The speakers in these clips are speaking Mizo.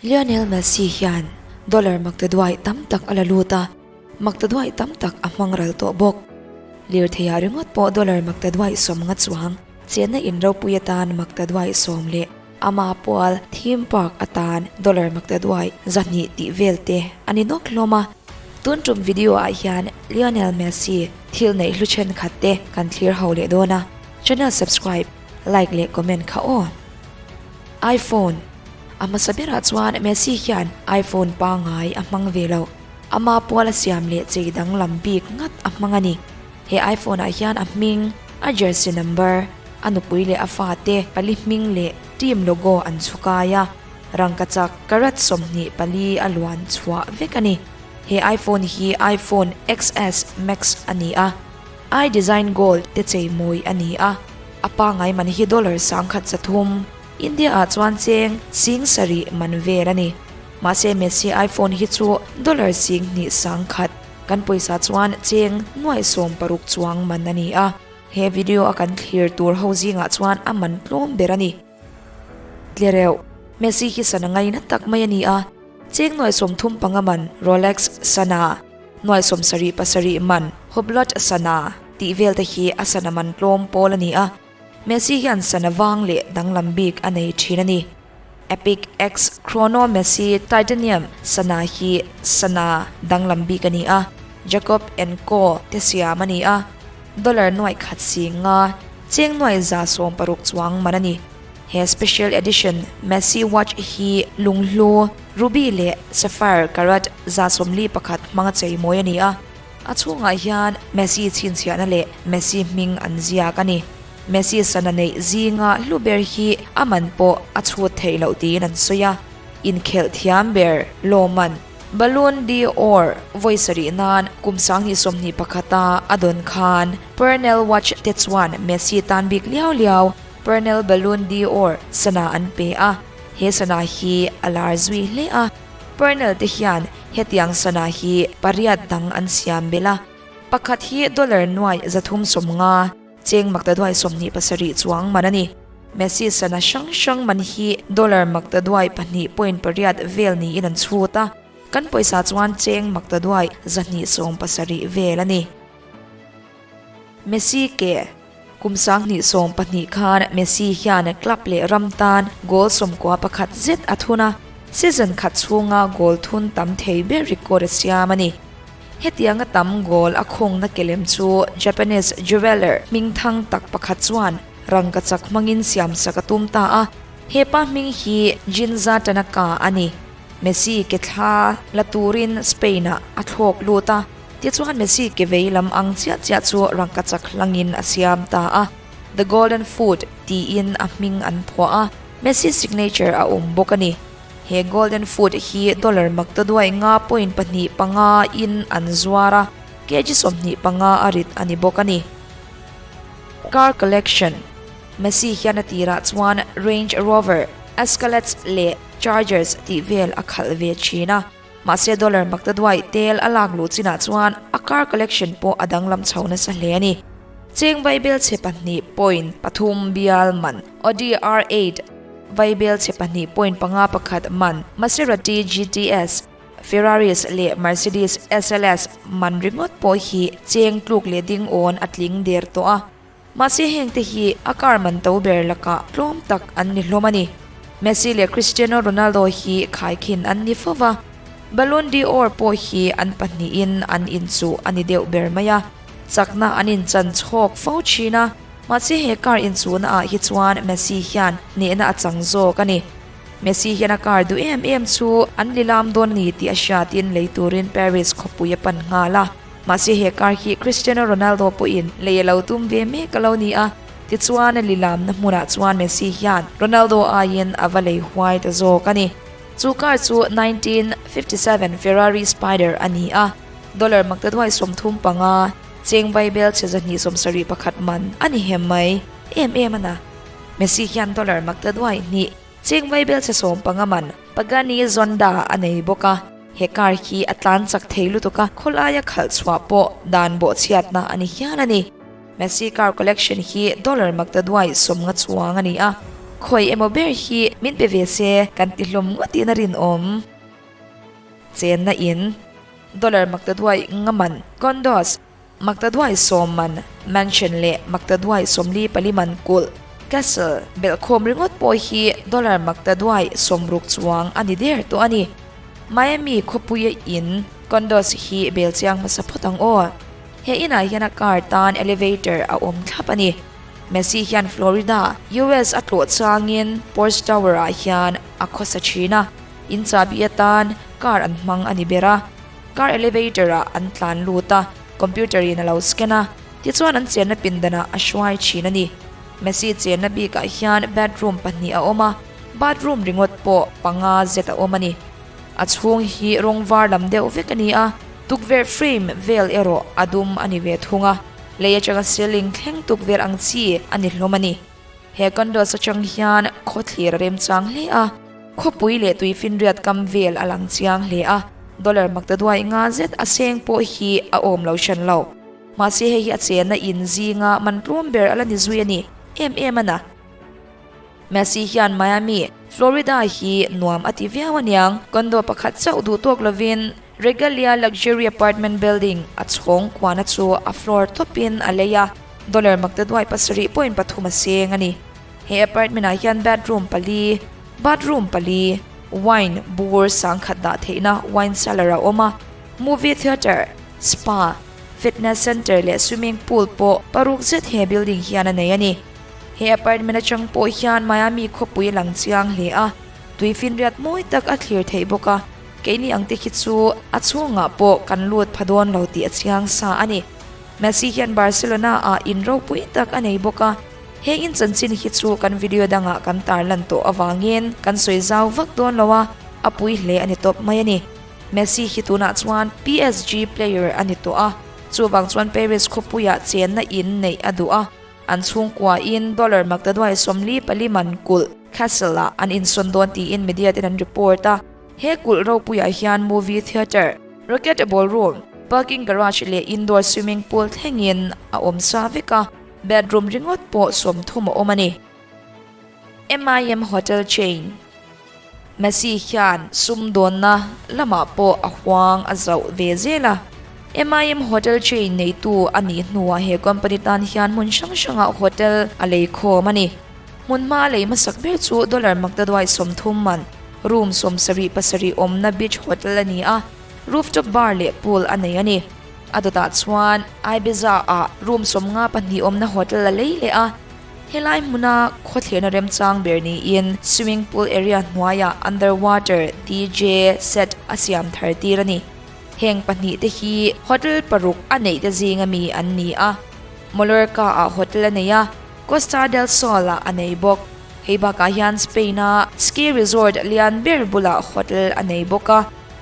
Lionel Messi hian dollar maktaduai tam tak a la lut a, maktaduai tam tak a hmang ral tawh bawk. Lirtheiah ringawt pawh dollar maktaduai 50 chuang chenna in ropui atan maktaduai 10 leh ama pual theme park atan dollar maktaduai 200 tih vel te a ni nawk hlawm a. Tun tum video ah hian Lionel Messi thil neih hlu thenkhat te kan thlir ho leh dawn a, channel subscribe, like leh comment kha aw. iPhone A hmasa berah chuan Messi hian iPhone pangngai a hmang ve lo. Ama pual a siam leh chei danglam bik ngat a hmang a ni. He iPhone ah hian a hming, a jersey number, a nupui leh a fate pali hming leh team logo an chhukai a, rangkachak karat 24 a luan chhuah vek a ni. He iPhone hi iPhone XS Max a ni a, i design gold te chei mawi a ni a, a pangngai man hi dollar 1300, India ah chuan cheng 7000 man vel a ni. Mahse Messi iPhone hi chu dollar 2100, kan pawisa chuan cheng 60 chuang man a ni a. He video a kan thlir tur ho zingah chuan a man tlawm ber a ni. Tlereuh, Messi hi sana ngaina tak mai a ni a, cheng 35 man Rolex sana, 77 man Hublot sana tih vel te hi a sana man tlawm pawl a ni a. Messi hian sana vang leh danglam bik a nei thin a ni. Epic X Chrono Messi Titanium sana hi sana danglam bik a ni a, Jacob and Co te siam a ni a, dollar 150, cheng 160 chuang man a ni. He special edition Messi watch hi lunghlu, ruby leh sapphire karat 141 hmanga chei mawi a ni a. A chhungah hian Messi chhinchhiahna leh Messi hming an ziak a ni. Messi sana neih zinga hlu ber hi a man pawh a chhut theih loh tiin an sawi a. Inkhelh thiam ber Lawman Ballon d'Or vawi sarih nan kum 2021 a a dawn khan Pernell Watch te chuan Messi tan bik liau liau Pernell Ballon d'Or sana an pe a, he sana hi a lar zui hle a. Pernell te hian hetiang sana hi pariat dang an siam belh a, pakhat hi dollar 350, cheng 127 chuang man a ni. Messi sana hrang hrang man hi dollar 2.8 vel niin an chhut a, kan pawisa chuan cheng 270 vel a ni. Messi ke Kum 2012 khan Messi hian club leh ram tan goal 91 zet a thun a, season khat chhunga goal thun tam thei ber record a siam a ni. Hetianga tam goal a khawngna kelem chu Japanese jeweller hming thang tak pakhat chuan rangkachak hmangin siam sak a tum ta a, hepa hming hi Jinza Tanaka a ni. Messi ke thla la turin Spain ah a thlawk lut a. Tichuan Messi ke vei lam ang chiah chiah chu rangkachak hlangin a siam ta a, The Golden Foot tiin a hming an phuah a, Messi signature a awm bawk a ni. He Golden Foot hi dollar 1.25 in an zuar a, kg 25 a rit a ni bawk a ni. Car Collection Messi hian a tirah chuan Range Rover, Escalades leh Chargers tih vel a khalh ve thin a. Mahse dollar maktaduai tel a lak luh chinah chuan a car collection pawh a danglam chho nasa hle a ni. Cheng vaibel chhe 2.3 bial man Audi R8, vaibel chhe 2.51 man Maserati GTS, Ferraris leh Mercedes SLS man ringawt pawh hi cheng tluk leh ding awn a tling der tawh a. Mahse heng te hi a car man to ber lakah tlawm tak an ni hlawm a ni. Messi leh Cristiano Ronaldo hi khaikhin an ni fo va, Ballon d'Or pawh hi an pahnihin an inchuh a ni deuh ber mai a, chakna an inchan chhawk fo thin a, mahse he car inchuhna ah hi chuan Messi hian hnehna a chang zawk a ni. Messi hian a car duh em em chu an lilam dawn a ni tih a hriatin lei turin Paris khawpui a pan nghal a. Mahse he car hi Cristiano Ronaldo pawhin lei a lo tum ve mek a lo ni a, tichuan a lilamna hmunah chuan Messi hian Ronaldo aiin a va lei huai ta zawk a ni. Chu car chu 1957 Ferrari Spider a ni a, dollar 135, cheng vaibel chhe 271 man a ni hem mai em em a na. Messi hian dollar 2.2, cheng vaibel chhe 15 man Pagani Zonda a nei bawk a. He car hi a tlan chak thei lutuk a, khawlaia khalh chhuah pawh dan bawh chhiatna a ni hial a ni. Messi car collection hi dollar 150 chuang a ni a. Khawi emaw ber hi min pe ve se kan ti hlawm ngawtin a rinawm. Chenna in dollar maktaduai nga man condos, maktaduai sawm man mansion leh maktaduai 44 man kulh, castle, belhkhawm ringawt pawh hi dollar maktaduai 60 chuang a ni der tawh a ni. Miami khawpuia in condos hi bel chiang hmasa phawt ang aw. He inah hian a car tan elevator a awm thlap a ni. Messi hian Florida, US a tlawh changin Porsche Tower ah hian a khawsa thin a, in chahbi atan car an hmang a ni ber a. Car elevator ah an tlan lut a, computer in a lo scan a, tichuan an chenna pindanah a hruai thin a ni. Messi chenna bikah hian bedroom pahnih a awm a, bathroom ringawt pawh panga zet a awm a ni. A chhung hi rawng var lam deuh vek a ni a, tukverh frame vel erawh a dum a ni ve thung a, lei atanga ceiling thleng tukverh ang chi a ni hlawm a ni. He condos atang hian khawthlir a remchang hle a, khawpui leh tuifinriat kam vel a lang chiang hle a, dollar maktaduai nga zet a seng pawh hi a awm lo hran lo. Mahse hei hi a chenna in zinga man tlawm ber a la ni zui a ni em em a na. Messi hian Miami, Florida hi nuam a ti viau aniang. Condo pakhat chauh duh tawk lovin Regalia Luxury Apartment Building a chhawng kuana chu a floor tawpin a lei a, dollar maktaduai 7.3 a seng a ni. He apartment ah hian bedroom pali, bathroom pali, wine bur sangkhat dah theihna wine cellar a awm a, movie theatre, spa, fitness centre leh swimming pool pawh paruk zet he building hian a nei a ni. He apartment atang pawh hian Miami khawpui a lang chiang hle a, tuifinriat mawi tak a thlir theih bawk a, keini ang te khi chu a chhungah pawh kan lut pha dawn lo tih a chiang sa a ni. Messi hian Barcelona ah in ropui tak a nei bawk a, he in chanchin hi chu kan video dangah kan tarlan tawh avangin kan sawi zau vak dawn lo a, a pui hle a ni tawp mai a ni. Messi hi tunah chuan PSG player a ni tawh a, chuvang chuan Paris khawpuiah chenna in neih a duh a, An chhungkuain dollar maktaduai 44 man kulh Castle ah an insawn dawn tiin media ten an report a. He kulh ropuiah hian movie theatre, rocket ballroom, parking garage leh indoor swimming pool thlengin a awm sa vek a, bedroom ringawt pawh 30 a awm a ni. MIM Hotel Chain. Messi hian sumdawnna lamah pawh a huang a zauh ve zel a. MIM Hotel chain neitu a nih hnuah he company tan hian hmun hrang hrangah hotel a lei khawm a ni. Hmun hma a lei hmasak ber chu dollar maktaduai 30 man room 77 awmna beach hotel a ni a, rooftop bar leh pool a nei a ni. A dawtah chuan Ibiza-ah room 52 awmna hotel a lei leh a. Helai hmuna khawthlirna remchang ber niin swimming pool area hnuaiah underwater DJ set a siam thar tir a ni. Heng pahnih te hi hotel paruk a neih te zinga mi an ni a. Mallorca ah hotel a nei a, Costa del Sol ah a nei bawk. Hei bakah hian Spain a ski resort lian ber bulah hotel a nei bawk a.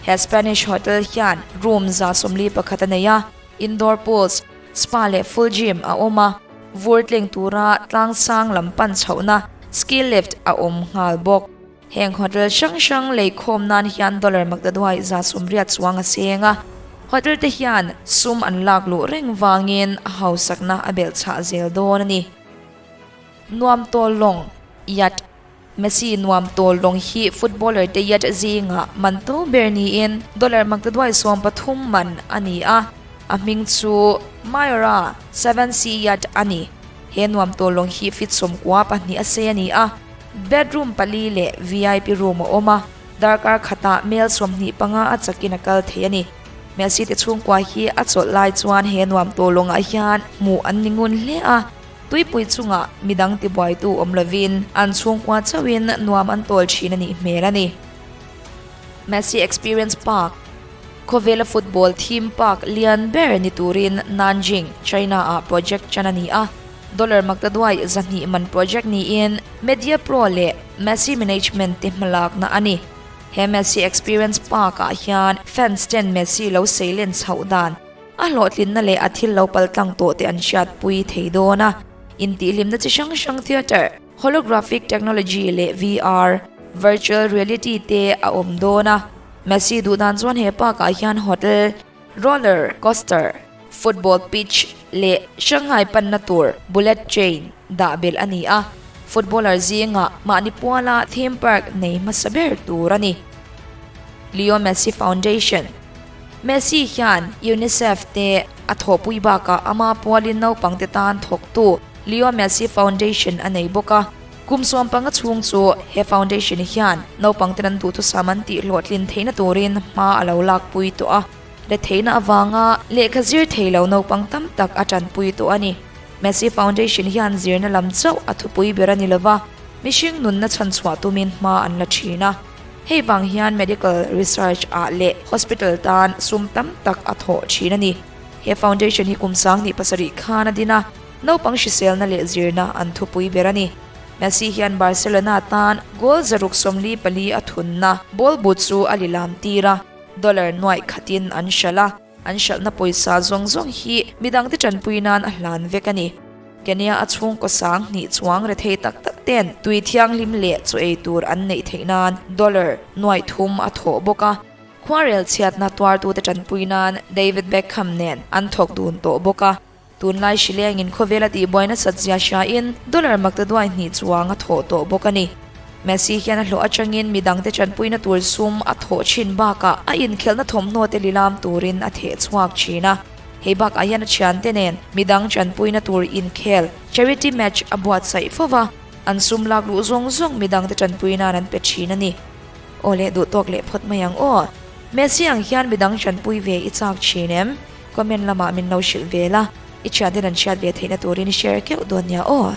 He Spanish hotel hian room 141 a nei a, indoor pools, Spa leh full gym a awm a, vur tleng tura tlang sang lam pan chhohna ski lift a awm nghal bawk. Heng hotel hrang hrang lei khawm nan hian dollar maktaduai 80 chuang a seng a, hotel te hian sum an lak luh reng vangin a hausakna a belh chhah zel dawn a ni. Nuam tawl lawng, yacht. Messi nuam tawl lawng hi footballer te yacht zingah man to ber niin dollar maktaduai 13 man a ni a, a hming chu Mayora Seven Sea Yacht a ni. He nuam tawl lawng hi feet 92 a sei a ni a, bedroom pali leh VIP room a awm a, darkar khatah mel 25 a chakin a kal thei a ni. Messi te chhungkua hi a chawlh lai chuan he nuam tawl lawngah hian hmuh an ni ngun hle a. Tuipui chungah midang tibuaitu awm lovin an chhungkua chauhin nuam an tawl thin a nih hmel a ni. Messi Experience Park, Khawvela football theme park lian ber ni turin Nanjing, China-ah project chan a ni a. Dollar maktaduai 200 man project niin Mediapro leh Messi Management te hmalakna a ni. He Messi Experience Park-ah hian fans ten Messi lo seilen chhoh dan A hlawhtlinna leh a thil lo pal tlang tawh te an hriatpui thei dawn a. Intihhlimna chi hrang hrang theatre, holographic technology leh VR, virtual reality, te a awm dawn a. Messi duh dan chuan he park ah hian hotel, roller coaster, football pitch leh Shanghai panna tur bullet train dah belh a ni a. Footballer zingah mahni puala theme park nei hmasa ber tur a ni. Leo Messi Foundation, Messi hian UNICEF te a thawhpui bakah ama pualin naupangte tan thawktu Leo Messi Foundation a nei bawk a. Kum 15 chhung chu he foundation hian naupangten an duhthusam an tih hlawhtlin theihna turin hma a lo lakpui tawh a. Retheihna avanga lehkha zir thei lo naupang tam tak a tanpui tawh a ni. Messi Foundation hian zirna lam chauh a thupui ber a ni lova, mihring nunna chhanchhuah tumin hma an la thin a. Hei vang hian medical research ah leh hospital tan sum tam tak a thawh thin a ni. He foundation hi kum 2007 khan a din a, naupang hriselna leh zirna an thupui ber a ni. Messi hian Barcelona tan goal 644 a thunna ball but chu a lilam tir a, dollar nuaih khatin an hralh a, an hralhna pawisa zawng zawng hi midangte tanpui nan a hlan vek a ni. Kenya a chhungkaw 2000 chuang rethei tak tak ten tui thianghlim leh chaw ei tur an neih theih nan dollar 300 a thawh bawk a. Khuarel chhiatna tuartute tanpui nan David Beckham nen an thawk dun tawh bawk a. Tunlai hrilengin khawvel a tihbuai nasat zia hriain dollar 200 chuang a thawh tawh bawk a ni. Messi hian a hlawh atangin midangte tanpuina tur sum a thawh thin bakah a inkhelhna thawmhnaw te lilam turin a theh chhuak thin a. Hei bakah hian a thiante nen midang tanpuina tur inkhel, charity match, a buatsaih fo va, an sum lak luh zawng zawng midangte tanpui nan an pe thin a ni. Aw leh duh tawk leh phawt mai ang aw. Messi ang hian midang tanpui ve i chak thin em? Comment lamah min lo hrilh ve la, i thianten an hriat ve theihna turin share keuh dawn nia aw.